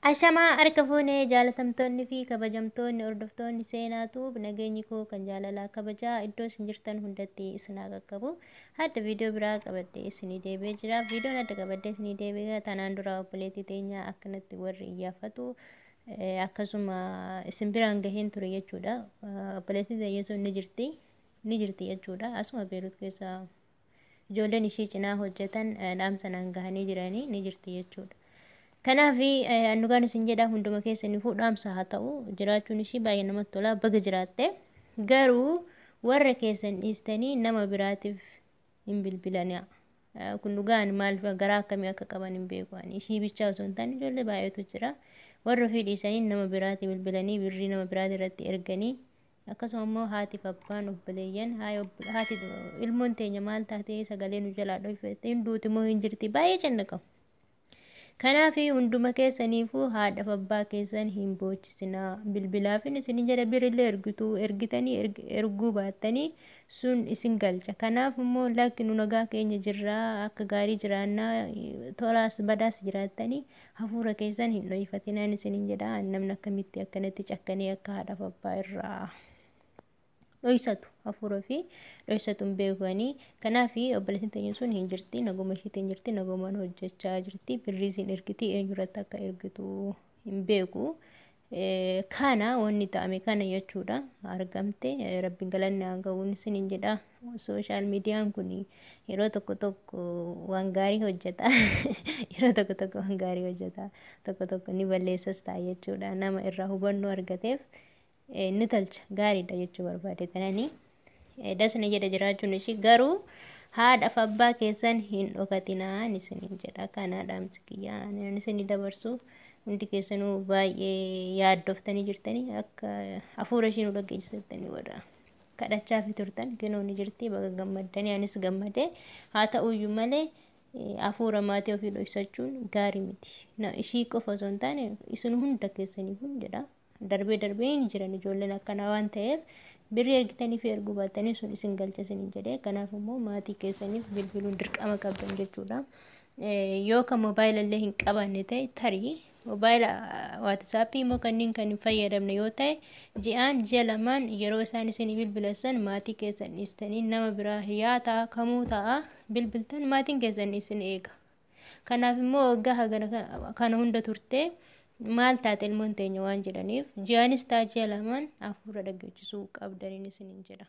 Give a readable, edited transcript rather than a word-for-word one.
Ashamaa harka fuunee jaalatamtoonni fi kabajamtoonni hordoftoonni seenaatu nageenyi koo kan jaalalaa kabajaa iddoo isin jirtan hundatti isin haa qaqqabu. Hadda viidiyoo biraa qabadhee isinii deebi'ee jira. Viidiyoon adda qabadhee isinii deebi'ee tanaan dura obboleettii teenyaa akkanatti warri iyyaafatu akkasuma isin biraan gaheen ture jechuudha. Obboleettiin teenya sun ni jirti ni jirti jechuudha. Asuma Beerut keessa ijoolleen ishii cinaa hojjetan dhaamsa naan gahanii jiranii ni jirti jechuudha. Kanaaf annugaan isin jedha hunduma keessaniifuu dhaamsa haa ta'u, jiraachuun ishii baay'ee namatti tola, baga jiraatte. Garuu warra keessan dhiistanii nama biraatiif hin bilbilanii. Kun dhugaan maal garaa akkamii akka qaban hin beeku. Ishii bichaa osoo hin taane ijoollee baay'eetu jira. Warra ofii dhiisanii nama biraati bilbilanii birrii nama biraati irratti erganii, akkasuma immoo haatiif abbaan obboleeyyan haati ilmoon teenya maal taatee sagalee nu jalaa dhoofette, hin duuti moo hin jirti, baay'ee cannaqamu. Kanaaf hunduma keessaniifuu haadhaaf abbaa keessan hin boochisinaa. Bilbilaafin isin jedha, birillee ergituu ergitanii erguu baattanii sun isin galcha. Kanaaf immoo lakki, nu nagaa keenya jirraa, akka gaarii jiraannaa, tolaas badaas jiraattanii hafuura keessan hin dho'ifatinaan isin jedha. Namni akkamitti akkanatti cakkanee akka haadhaaf abbaa irraa dhoysatu, hafuura fi dhoysatu hin beekanii. Kanaaf obboleettiin teenya sun hin jirti, naguma ishiitiin jirti, nagumaan hojjechaa jirti, birrii isin ergiti, eenyurratti akka ergitu hin beeku. Kana wanni ta'ame kana jechuudha. Argamte, rabbiin galanni haa ga'uun isiniin jedha. Social miidiyaan kun yeroo tokko tokko waan gaarii hojjeta, yeroo tokko tokko waan gaarii hojjeta, tokko tokko ni balleessas ta'a jechuudha. Nama irraa hubannoo argateef ni tolcha, gaariidha jechuu barbaade. Tananii dasna jedha jiraachuun ishii, garuu haadhaaf abbaa keessan hin dhokatinaan isiniin jedha. Kana dhaamsi kiyyaa ani isinii dabarsu. Hundi keessanuu baay'ee yaaddoftanii jirtanii, akka hafuura ishii nu dhageessistanii warra kadhachaa fi turtan, kenoo ni jirti, baga gammaddanii, anis gammadee. Haa ta'uyyuu malee hafuura maatii ofii dhoksachuun gaarii miti. Ishii qofa osoo hin taane isin hunda keessaniifuu jedha. Darbee darbee hin jiran ijoolleen akkanaa waan ta'eef, birrii ergitanii fi erguu baattanii sun isin galcha isiniin jedhee. Kanaaf immoo maatii keessaniif bilbiluun dirqama qabdan jechuudha. Yoo kan moobaayila illee hin qabaanne ta'e, tarii moobaayila WhatsAppii immoo kanneen kan hin fayyadamne yoo ta'e, ji'aan ji'a lamaan yeroo isaan isinii bilbilan maatii keessan dhiistanii nama biraa hiriyaa ta'a kamuu ta'a bilbiltan, maatiin keessan isin eega. Kanaaf immoo waggaa kana hunda turtee maal taate ilmoon teenya waan jedhaniif, ji'aanis ta'a ji'a lamaan hafuura dhaggeessisuu qabdaniin isiniin jedha.